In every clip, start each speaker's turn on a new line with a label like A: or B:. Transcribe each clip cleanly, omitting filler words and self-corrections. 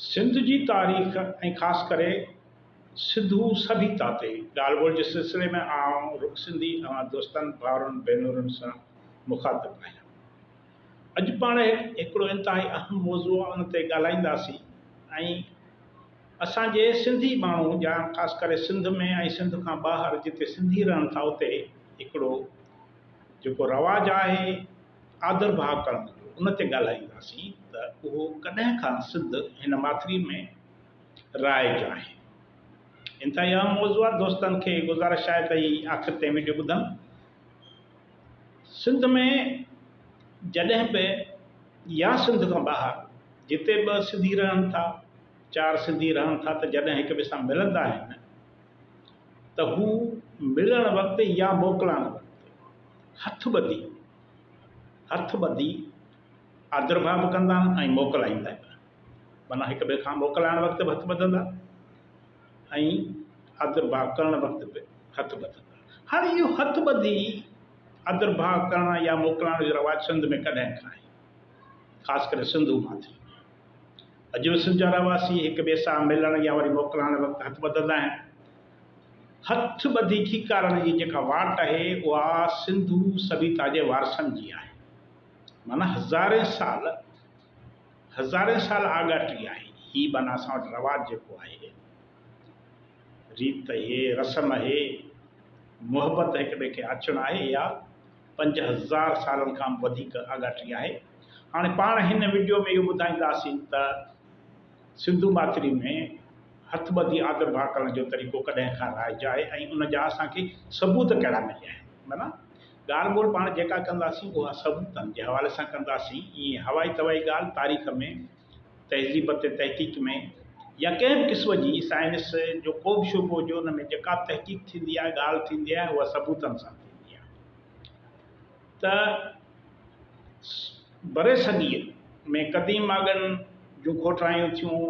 A: سنڌ جي تاريخ ۽ خاص ڪري سنڌو سڀيتا تي ڳالهه ٻولهه جي سلسلي ۾ آئون رڪ سنڌي اوهان دوستن، ڀائرن، ڀينرن سان مخاطب آهيان. اڄ پاڻ هڪڙو انتهائي اهم موضوع آهي ان تي ڳالهائينداسين ۽ اسان جي سنڌي ماڻهو يا خاص ڪري سنڌ ۾ ۽ سنڌ کان ٻاهر جتي سنڌي رهن ٿا اتي هڪڙو جيڪو رواج آهي آڌر ڀاء ڪرڻ جو ان تي ڳالهائينداسين ته اهو ڪڏهن کان سنڌ هن ماٿري ۾ رائج آهي. انتهائي اهم موضوع آهي دوستن کي گذارش آهي ته هي آخر تائين وڊيو ٻڌن. سنڌ ۾ جڏهن به يا سنڌ کان ٻاهر جتي به سنڌي رهن ٿا چار سنڌي رهن ٿا ته جڏهن هڪ ٻئي سان ملندا آهن ته هو ملڻ وقت يا موڪلائڻ وقت هٿ ٻڌي هٿ ٻڌي آدرڀاء به ڪندا آهن ۽ موڪلائيندا به آهن. معنيٰ هڪ ٻئي کان موڪلائڻ وقت به هٿ ٻڌندا ۽ آدرڀاء ڪرڻ وقت به هٿ ٻڌندا. هاڻي اهو هٿ ٻڌي آدرڀاء ڪرڻ يا موڪلائڻ جو رواج سنڌ ۾ ڪڏهن کان آهي، خاص ڪري سنڌو ماٿري ۾. اڄ به سنڌ جا رهواسي هڪ ٻئي سان ملڻ يا وري موڪلائڻ وقت هٿ ٻڌندا آهن. هٿ ٻڌي کيڪارڻ جي جيڪا واٽ آهي اها سنڌو سڀيتا جي وارثن جي آهي. معنيٰ هزارين سال هزارين سال آڳاٽي آهي. هي معنيٰ اسان وٽ رواج جيڪو آهي، ريت اهي، رسم اهي، محبت هڪ ٻئي کي آڇڻ آهي اها 5000 سالن کان به وڌيڪ آڳاٽي آهي. هاڻي پاڻ هن وڊيو ۾ اهو ٻڌائينداسين ته سنڌو ماٿري ۾ هٿ ٻڌي آڌرڀاء ڪرڻ جو طريقو ڪڏهن کان رائج آهي ۽ ان جا اسان کي ثبوت ڪهڙا مليا آهن. معنيٰ ڳالهه ٻولهه پاڻ جيڪا ڪنداسين اها ثبوتن جي حوالي سان ڪنداسين، ائين هوائي توائي ڳالهه تاريخ ۾ تهذيب تي تحقيق ۾ يا ڪنهن به قسم جي سائنس جو ڪو به شعبو هجي ان ۾ جيڪا به تحقيق ٿيندي آهي ڳالهه ٿيندي آهي اها ثبوتن سان ٿيندي آهي ته برصغير ۾ قديم ماڳن جون کوٽرايون ٿيون،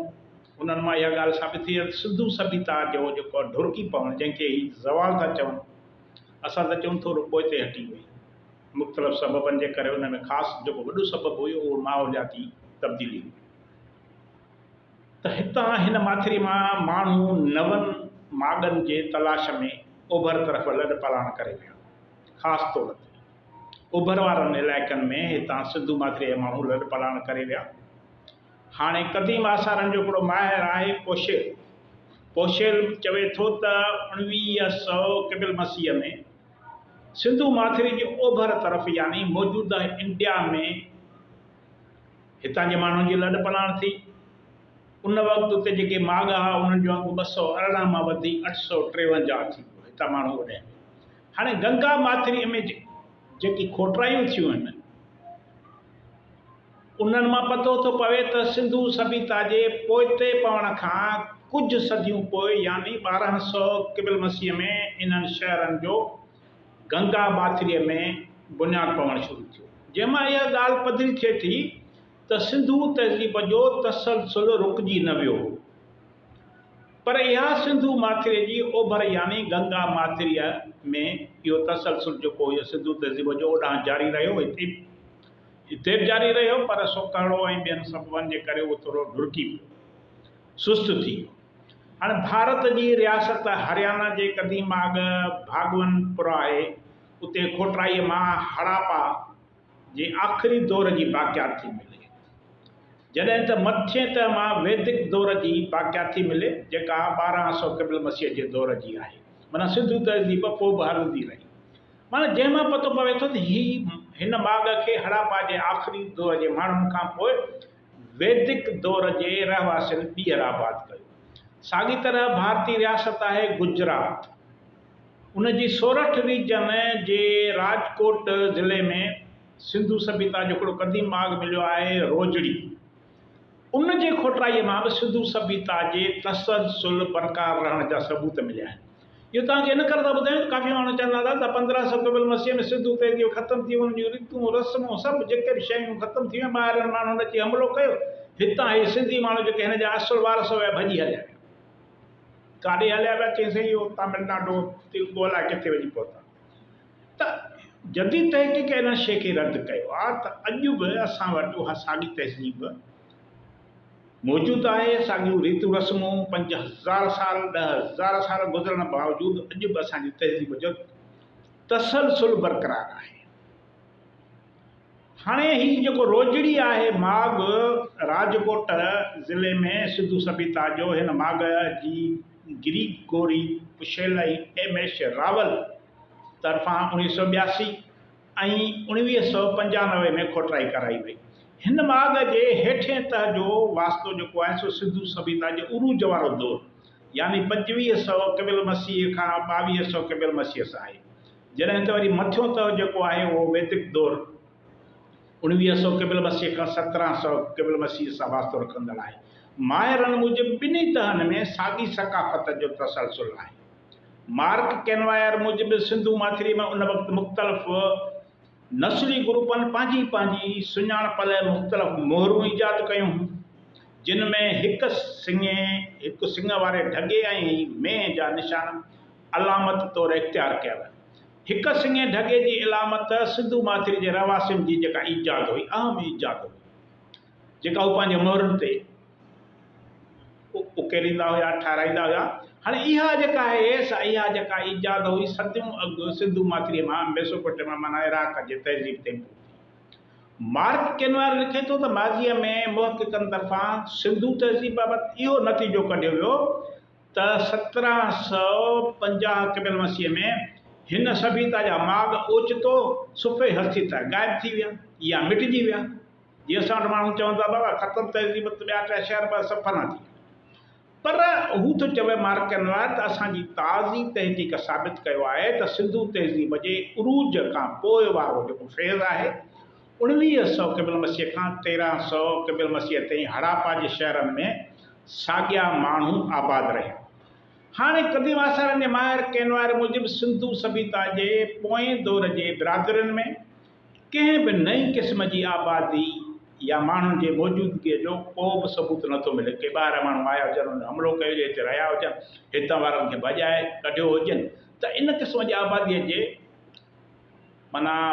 A: انهن مان اها ڳالهه ثابت ٿي ته سنڌو سڀيتا جو جيڪو ڍرڪي پوڻ جنهن کي هي زوال ٿا چون، اسان ته چئون ٿورو پوئتي هٽي وئي. مختلف سببن جي ڪري ان ۾ خاص جيڪو وڏو سبب هيو اهو ماحولياتي تبديلي هئي ته هتان هن ماٿري مان ماڻهو نون ماڳن جي تلاش ۾ اوڀر طرف لڏپلاڻ ڪري ويا خاص طور تي اوڀر وارن علائقن ۾ هتان سنڌو ماٿريء جا ماڻهو لڏپلاڻ ڪري ويا. هاڻي قديم آثارن جو هڪڙو ماهر آهي پوشيل. پوشيل چوي ٿو ته 1900 قبل مسيح ۾ سنڌو ماٿري جي اوڀر طرف يعني موجوده انڊيا ۾ هتان جي ماڻهن جي لڏپلاڻ ٿي. ان وقت اتي جيڪي ماڳ ها انهن جو انگ 218 مان وڌي 853 ٿي ويو. هتان ماڻهو اوڏانهن ويا. هاڻي گنگا ماٿريء ۾ جيڪي کوٽرايون ٿيون آهن، انهن مان پتو ٿو پوي ته سنڌو سڀيتا جي پوئتي پوڻ کان ڪجهه صديون پوء يعني 1200 قبل مسيح ۾ انهن شهرن جو گنگا ماٿريء ۾ بنياد پوڻ شروع ٿيو، جنهن مان اها ڳالهه پڌري ٿئي ٿي ته سنڌو تهذيب جو تسلسل رڪجي نه ويو هو. پر اها سنڌو ماٿريء جي اوڀر يعني گنگا ماٿريء ۾ اهو تسلسل جيڪو هيو سنڌو تهذيب جو اوڏانهن جاري رهيو هتي هتي به جاري رهيو پر سوڪهڙو ۽ ٻين سببن جي ڪري اهو ٿورو ڍرڪي پيو سست ٿي ويو. هاڻي ڀارت جي رياست هريانا جي قديم ماڳ ڀاڳون پور آهي اتي کوٽرائيء مان هڙاپا جي آخري دور جي باقيات ٿي ملي. جڏهن ته مٿين تهه مان ويدڪ دور جي باقيات ٿي ملي، جيڪا 1200 قبل مسيح جي دور جي آهي. معنيٰ سنڌو تهذيب پوء به هلندي رهي. معنيٰ جنهن مان پتو پوي ٿو ته هي هن ماڳ کي هڙاپا جي آخري دور جي ماڻهن کان پوء ويدڪ دور جي رهواسين ٻيهر آباد ڪيو. ساڳي طرح ڀارتي رياست آهي گجرات. ان جي سورٺ ريجن جي راجڪوٽ ضلعي ۾ سنڌو سڀيتا جو هڪڙو قديم ماڳ مليو آهي روجڙي. ان جي کوٽرائيء مان به سنڌو سڀيتا جي تسلسل برقرار رهڻ جا ثبوت مليا آهن. اهو توهان کي ان ڪري ٿا ٻڌايون ته ڪافي ماڻهو چوندا ٿا ته 1500 قبل مسيح ۾ سنڌو تهذيب ختم ٿي وئي، ان جون ريتون رسمون سڀ جيڪي به شيون ختم ٿي ويون، ٻاهرين ماڻهن اچي حملو ڪيو، هتان هي سنڌي ماڻهو جيڪي هن جا اصل وارث هيا ڀڄي هليا ويا. ڪاڏي هليا ويا؟ چيائين سائين اهو تامل ناڊو تيلگو الائي ڪٿي وڃي پهتا. ته جديد تحقيق ان شيء کي رد ڪيو آهي ته اڄ به اسان وٽ اها ساڳي تهذيب موجود آهي، ساڳيون ريتون رسمون 5000 سال، 10,000 سال گذرڻ باوجود اڄ به اسان جي تهذيب جو تسلسل برقرار آهي. هاڻي هي جيڪو روجڙي آهي ماڳ راجڪوٽ ضلعي ۾ سنڌو سڀيتا جو هن ماڳ جي گريگوري پشيل ۽ ايم ايش راول طرفان 1982 ۽ 1995 ۾ کوٽرائي ڪرائي وئي. هن ماڳ جي هيٺين تهه جو واسطو جيڪو آهي سو سنڌو سڀيتا جي عروج وارو دور يعني 2500 قبل مسيح کان 2200 قبل مسيح سان آهي. جڏهن ته وري مٿيون تهه جيڪو آهي اهو ويدڪ دور 1900 قبل مسيح کان 1700 قبل مسيح سان واسطو رکندڙ آهي. ماهرن موجب ٻنهي تهن ۾ ساڳي ثقافت جو تسلسل آهي. مارڪ ڪينوائر موجب سنڌو ماٿريء ۾ ان وقت مختلف نسلي گروپن پنهنجي پنهنجي سڃاڻپ لاء مختلف مهرون ايجاد ڪيون هيون، جن ۾ هڪ سڱي، هڪ سڱ واري ڍڳي ۽ مينهن جا نشان علامت طور اختيار ڪيل هڪ سڱي ڍڳي جي علامت سنڌو ماٿري جي رهواسين جي جيڪا ايجاد هئي، اهم ايجاد هئي، جيڪا هو پنهنجي مهرن تي اڪيريندا هيا، ٺهرائيندا هيا. هاڻي اها جيڪا آهي سا اها جيڪا ايجاد هئي صديون اڳ سنڌو ماٿريء مان ميسوپوٽيميا معنيٰ عراق جي تهذيب تائين پهتي. مارڪ ڪينوائر لکي ٿو ته ماضيء ۾ محققن طرفان سنڌو تهذيب بابت اهو نتيجو ڪڍيو ويو ته 1750 قبل مسيح ۾ هن سڀيتا جا ماڳ اوچتو صفحي هستي تان غائب ٿي ويا يا مٽجي ويا. جيئن اسان وٽ ماڻهو چون ٿا بابا ختم تهذيب ته ٻيا ٽيا شهر به سڀ فنا ٿي ويا. پر هو ٿو چوي مارڪنوار ته اسان جي تازي تحقيق ثابت ڪيو آهي ته سنڌو تهذيب جي عروج کان پوء وارو جيڪو فيز آهي 1900 قبل مسيح کان 1300 قبل مسيح تائين هڙاپا جي شهرن ۾ ساڳيا ماڻهو آباد رهيا. هاڻي قديم آثارن جي ماهر ڪينوائر موجب سنڌو سڀيتا جي پوئين دور جي برادرين ۾ ڪنهن به نئين قسم جي آبادي يا ماڻهن جي موجودگيء جو ڪو به ثبوت نه ٿو ملي. ڪي ٻاهريان ماڻهو آيا هجن، انهن حملو ڪيو هجي، هتي رهيا هجن، هتان وارن کي ڀڄائي ڪڍيو هجن ته ان قسم جي آباديء جي معنيٰ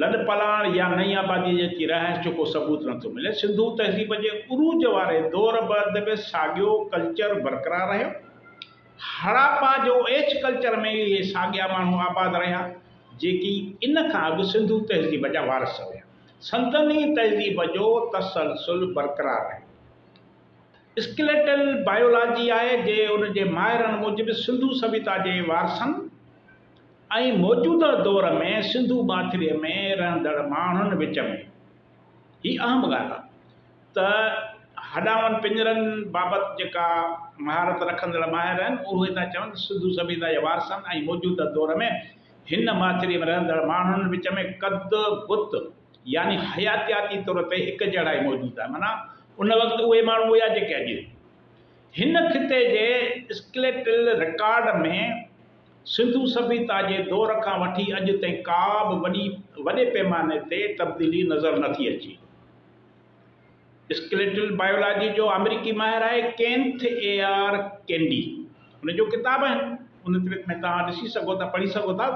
A: لڏپلاڻ يا نئين آباديء جي اچي رهائش جو ڪو ثبوت نه ٿو ملي. سنڌو تهذيب جي عروج واري دور بعد به ساڳيو ڪلچر برقرار رهيو. هڙاپا جو ايڇ ڪلچر ۾ اهي ساڳيا ماڻهو آباد رهيا، جيڪي ان کان اڳ سنڌو تهذيب جا وارث هيا. سندن ئي تهذيب جو تسلسل برقرار رهيو. اسڪليٽل بايولاجي آهي، جي ان جي ماهرن موجب سنڌو سڀيتا جي وارثن، ۽ موجوده دور ۾ سنڌو ماٿريء ۾ رهندڙ ماڻهن وچ ۾ هي اهم ڳالهه آهي ته هڏاون پڃرن بابت جيڪا مهارت رکندڙ ماهر آهن اهي ٿا چون ته سنڌو سڀيتا جي وارثن ۽ موجوده دور ۾ هن ماٿريء ۾ رهندڙ ماڻهن وچ ۾ قد بت يعني حياتياتي طور تي هڪ جهڙائي موجود آهي معنيٰ ان وقت اهي ماڻهو هيا جيڪي اڄ هن خطي جي اسڪليٽل رڪارڊ ۾ سنڌو سڀيتا جي دور کان وٺي اڄ تائين ڪا به وڏي وڏي پيماني تي تبديلي نظر نه ٿي اچي. اسڪليٽل بايولاجي جو آمريڪي ماهر آهي ڪينٿ اي آر ڪينڊي. ان جو ڪتاب آهن ان ترت ۾ توهان ڏسي سگهو ٿا پڙهي سگهو ٿا.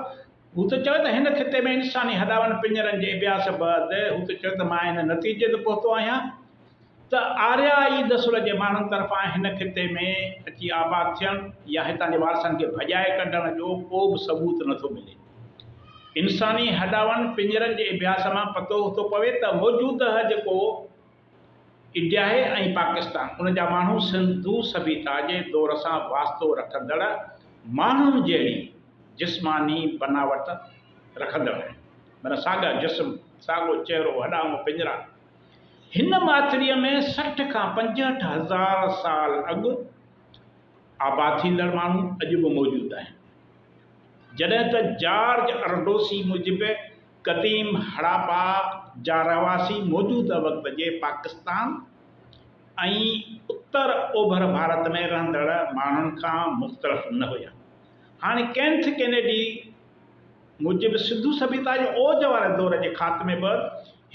A: هو ٿو چوي ته هن خطي ۾ انساني هڏاون پڃرن جي اڀياس بعد هو ٿو چوي ته مان هن نتيجي تي پهتو آهيان ته آريائي نسل جي ماڻهن طرفان هن خطي ۾ اچي آباد ٿيڻ يا هتان جي وارثن کي ڀڄائي ڪڍڻ جو ڪو به ثبوت نه ٿو ملي. انساني هڏاون پڃرن جي اڀياس مان پتو ٿو پوي ته موجوده جيڪو انڊيا آهي ۽ پاڪستان ان جا ماڻهو سنڌو سڀيتا جي دور سان واسطو رکندڙ ماڻهن جهڙي جسماني بناوٽ رکندڙ آهن. معنيٰ ساڳا جسم، ساڳو چهرو، هڏائون پڃرا. هن ماٿريء ۾ 60 کان 65 هزار سال اڳ آباد ٿيندڙ ماڻهو اڄ به موجود آهن. جڏهن ته جارج ارڊوسي موجب قديم هڙاپا جا رهواسي موجوده وقت جي پاڪستان ۽ اتر اوڀر ڀارت ۾ رهندڙ ماڻهن کان مختلف نه هيا. هاڻي ڪينٿ ڪينيڊي موجب سنڌو سڀيتا جي اوج واري دور جي خاتمي بعد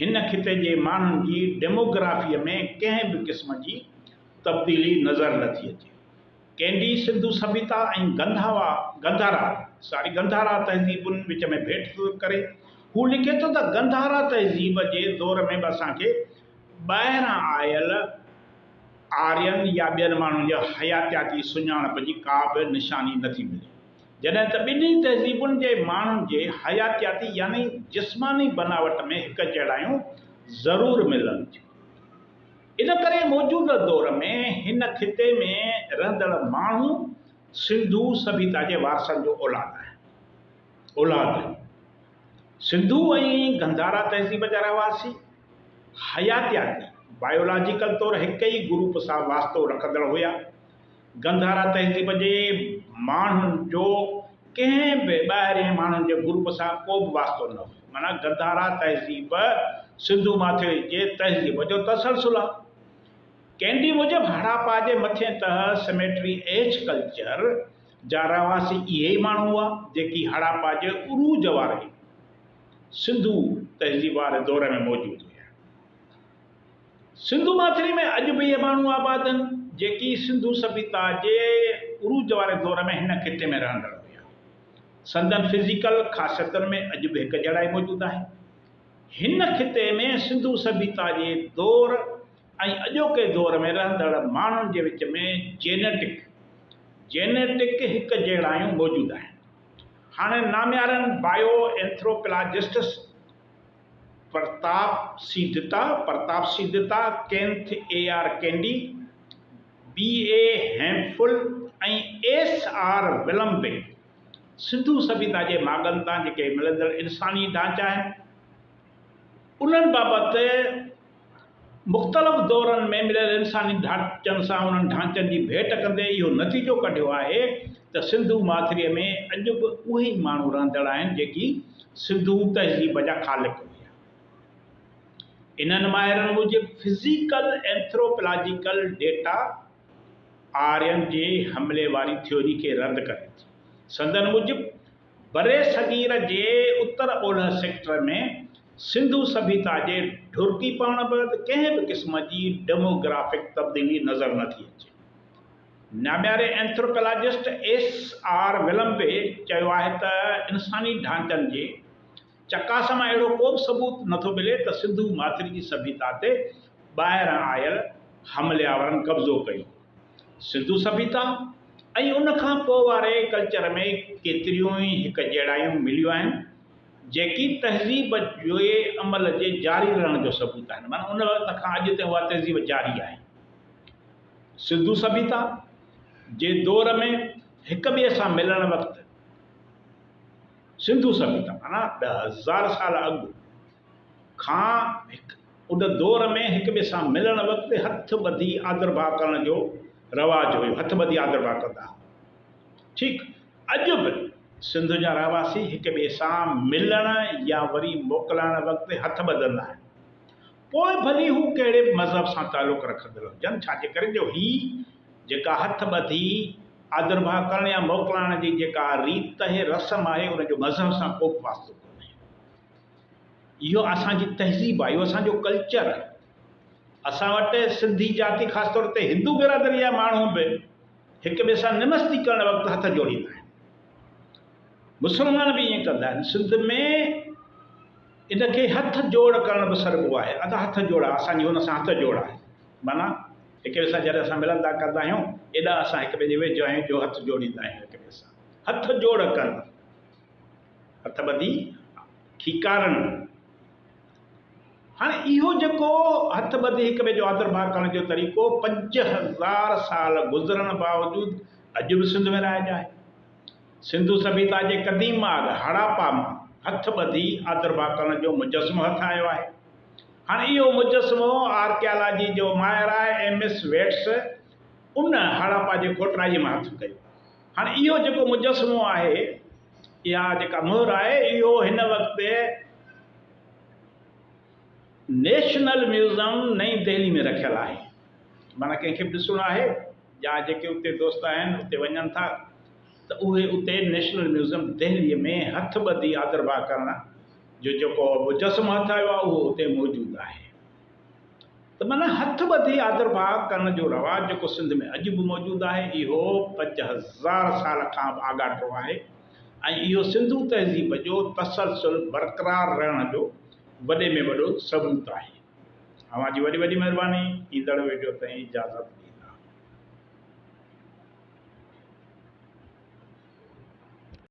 A: هن خطي جي ماڻهن جي ڊيموگرافيء ۾ ڪنهن به قسم جي تبديلي نظر نه ٿي اچي. ڪينڊي سنڌو سڀيتا ۽ گنڌاوا، گنڌارا، ساري گنڌارا تهذيبن وچ ۾ ڀيٽ ٿو ڪري. هو لکي ٿو ته گنڌارا تهذيب جي دور ۾ به اسان کي ٻاهران آيل آرين يا ٻين ماڻهن جي حياتياتي سڃاڻپ جي ڪا به نشاني نٿي ملي. جڏهن ته ٻنهي تهذيبن جي ماڻهن جي حياتياتي يعني جسماني بناوٽ ۾ هڪ جهڙايون ضرور ملن ٿيون. ان ڪري موجوده دور ۾ هن خطي ۾ رهندڙ ماڻهو سنڌو سڀيتا جي وارثن جو اولاد آهن. اولاد سنڌو ۽ گنڌارا تهذيب جا رهواسي حياتياتي، Biological، طور هڪ ئي گروپ سان واسطو رکندڙ هيا. گنڌارا تهذيب جي ماڻهن جو ڪنهن به ٻاهرين ماڻهن جي گروپ سان ڪو به واسطو نه هيو. معنيٰ گنڌارا تهذيب سنڌو ماٿري جي تهذيب جو تسلسل آهي. ڪينڊي موجب هڙاپا جي مٿين تهه سيميٽري ايج ڪلچر جا رهواسي اهي ئي ماڻهو هئا، جيڪي هڙاپا جي عروج واري سنڌو تهذيب واري دور ۾ موجود هيا. سنڌو ماٿري ۾ اڄ به اهي ماڻهو آباد آهن، جيڪي سنڌو سڀيتا جي عروج واري دور ۾ هن خطي ۾ رهندڙ هيا. سندن فزيڪل خاصيتن ۾ اڄ به هڪ جهڙائي موجود آهي. هن خطي ۾ سنڌو سڀيتا جي دور ۽ اڄوڪي دور ۾ رهندڙ ماڻهن جي وچ ۾ جينيٽڪ Genetic هڪ جهڙايون موجود آهن. هاڻي ناميارن bio anthropologists Pratap C Datta, Pratap C Datta, Kenneth A R Kennedy, B A Hemphill ۽ S R Willoughby Sindhu سڀيتا جي ماڳن تان جيڪي ملندڙ انساني ڍانچا آهن، انهن بابت مختلف دورن ۾ مليل انساني ڍانچن سان انهن ڍانچن جي ڀيٽ ڪندي اهو نتيجو ڪڍيو آهي ته سنڌو ماٿريء ۾ اڄ به اهي ئي ماڻهو رهندڙ آهن جيڪي سنڌو تهذيب جا خالق هيا. انهن ماهرن موجب فزيڪل اينٿروپلاجيڪل ڊيٽا آرين جي حملي واري ٿيوري کي رد ڪري ٿي. سندن موجب برصغير جي اتر اولهه سيڪٽر ۾ سنڌو سڀيتا جي ڍرڪي پوڻ بعد ڪنهن به قسم جي ڊيموگرافڪ تبديلي نظر نه ٿي اچي. نامياري اينٿروپالاجسٽ ايس آر ولمبي چيو آهي ته انساني ڍانچن جي چڪاس مان اهڙو ڪو به ثبوت نه ٿو ملي ته سنڌو ماٿري جي سڀيتا تي ٻاهران آيل حملي آورن قبضو ڪيو هو. سنڌو سڀيتا ۽ ان کان پوء واري ڪلچر ۾ ڪيتريون ئي هڪ جهڙايون مليون آهن، جيڪي تهذيب جي عمل جي جاري رهڻ جو ثبوت آهن. معنيٰ ان وقت کان اڄ تائين اها تهذيب جاري آهي. سنڌو سڀيتا جي دور ۾ هڪ ٻئي سان ملڻ وقت سنڌو سڀيتا معنيٰ 10,000 سال اڳ کان هڪ ان دور ۾ هڪ ٻئي سان ملڻ وقت هٿ ٻڌي آدرڀاء ڪرڻ جو رواج هيو، هٿ ٻڌي آدرڀاء ڪندا هئا. ٺيڪ اڄ به سنڌ جا رهواسي هڪ ٻئي سان ملڻ يا وري موڪلائڻ وقت هٿ ٻڌندا آهن. پوء ڀلي هو ڪهڙي به مذهب سان تعلق رکندڙ هجن، ڇا جي ڪري جو هي جيڪا هٿ ٻڌي آدرڀاء ڪرڻ يا موڪلائڻ جي جيڪا ريت آهي، رسم آهي، ان جو مذهب سان ڪو به واسطو ڪونهي. اهو اسان جي تهذيب آهي، اهو اسان جو ڪلچر آهي. اسان وٽ سنڌي جاتي خاص طور تي هندو برادري جا ماڻهو به هڪ ٻئي سان نمستي ڪرڻ وقت هٿ جوڙيندا آهن. مسلمان به ائين ڪندا آهن. سنڌ ۾ ان کي هٿ جوڙ ڪرڻ به سڏبو آهي. ادا هٿ جوڙ آهي، اسان جي هن سان هٿ جوڙ آهي. معنيٰ هڪ ٻئي سان جڏهن اسان ملندا ڪندا آهيون، ايڏا اسان هڪ ٻئي جي ويجهو آهيون جو هٿ جوڙيندا آهيون هڪ ٻئي سان. هٿ جوڙ ڪرڻ. هٿ ٻڌي کيڪارڻ. هاڻي اهو جيڪو هٿ ٻڌي هڪ ٻئي جو آدر ڀاء ڪرڻ جو طريقو 5000 سال گذرڻ باوجود اڄ به سنڌ ۾ رائج آهي. سنڌو سڀيتا جي قديم ماڳ هڙاپا مان هٿ ٻڌي آدر ڀاء ڪرڻ جو مجسمو هٿ آيو آهي. هاڻي اهو مجسمو آرڪيالاجي جو ماهر آهي ايم ايس ويٽس ان هڙاپا جي کوٽرائيء مان هٿ ڪيو. هاڻي اهو جيڪو مجسمو آهي، اها جيڪا مهر آهي، اهو هن وقت نيشنل ميوزم نئين دهلي ۾ رکيل آهي. معنيٰ ڪنهن کي به ڏسڻو آهي يا جيڪي اتي دوست آهن اتي وڃن ٿا ته اهي اتي نيشنل ميوزم دهلي ۾ هٿ ٻڌي آدرڀاء ڪرڻ جو جيڪو مجسمو هٿ آيو آهي اهو اتي موجود آهي. ته معنيٰ هٿ ٻڌي آدرڀاء ڪرڻ جو رواج جيڪو سنڌ ۾ اڄ به موجود آهي، اهو 5000 سال کان به آڳاٽو آهي ۽ اهو سنڌو تهذيب جو تسلسل برقرار رهڻ جو وڏي ۾ وڏو ثبوت آهي. اوهان جي وڏي وڏي مهرباني ايندڙ ويڊيو تائين اجازت ڏيندا.